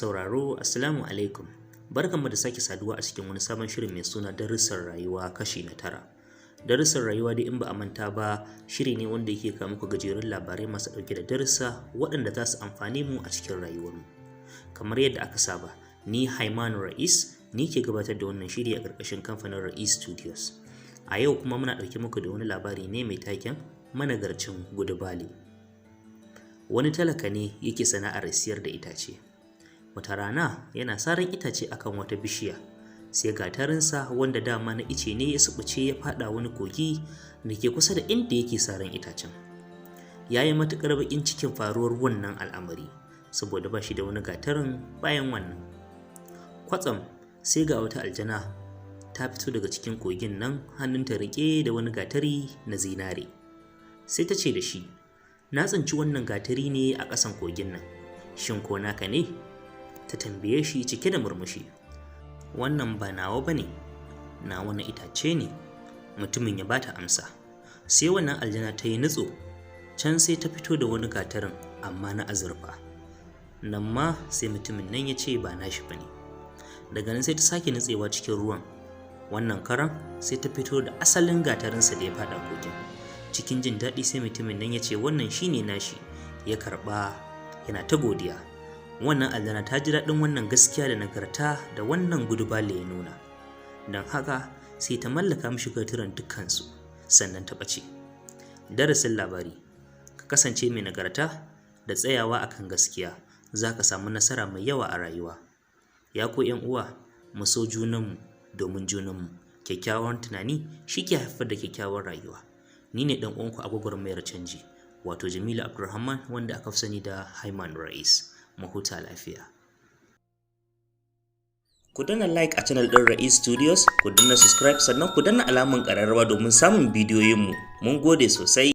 Sauraro, Assalamu alaikum. Barkanmu da sake saduwa a cikin wani sabon shirin mai suna Darussan Rayuwa kashi na 9. Darussan Rayuwa dai, in ba a manta ba, shiri ne wanda yake kawo muku gajerun labarai masu ɗauke da darussa waɗanda za su amfane mu a cikin rayuwarmu. Kamar yadda aka saba, ni Haiman Ra'is ni ke gabatar da wannan shiri a ƙarƙashin kamfanin Ra'is Studios. A yau kuma muna ɗauke muku da wani labari ne mai taken Managarcin Gudubale. Wani talaka ne yake sana'ar siyar da itace. Wata rana yana saran itace akan wata bishiya, sai gatarinsa, wanda dama na ice ne, ya subuce ya fada wani kogi da ke kusa da inda yake saran itacen. Ya yi matuƙar baƙin cikin faruwar wannan al'amari, saboda ba shi da wani gatarin bayan wannan. Kwatsam sai ga wata aljana ta fito daga cikin kogin nan, hannunta riƙe da wani gatari na zinare. Sai ta ce da shi, "Na tsinci wannan gatari ne a ƙasan kogin nan, shin ko naka ne?" ta tambaye shi cike da murmushi. "Wannan ba nawa ba ne, nawa na itace ne," mutumin ya bata amsa. Sai wannan aljana ta yi nutso can, sai ta fito da wani gatarin, amma na azurfa. Nan ma sai mutumin nan ya ce ba nashi ba ne. Daga nan sai ta sake nutsewa cikin ruwan. Wannan karan sai ta fito da asalin gatarinsa da ya faɗa kogin. Cikin jin daɗi sai mutumin nan ya ce wannan shine nashi. Ya karɓa yana ta godiya. Wannan aljana ta ji daɗin wannan gaskiya da nagarta da wannan Gudubale ya nuna, don haka sai ta mallaka mishi gaturan dukkansu, sannan ta ɓace. Darasin labari: ka kasance mai nagarta da tsayawa akan gaskiya, za ka samu nasara mai yawa a rayuwa. Ya ku 'yan uwa, mu so junanmu domin junanmu. Kyakkyawan tunani shi ke haifar da kyakkyawar rayuwa. Ni ne ɗan uwanku a gwagwarmayar canji, wato Jamilu Abdulrahman, wanda aka fi sani da Haiman Rais. Mu huta lafiya. Ku danna like a channel ɗin Ra'is Studios, ku danna subscribe, sannan ku danna alamun ƙararrawa domin samun bidiyoyinmu. Mun gode sosai.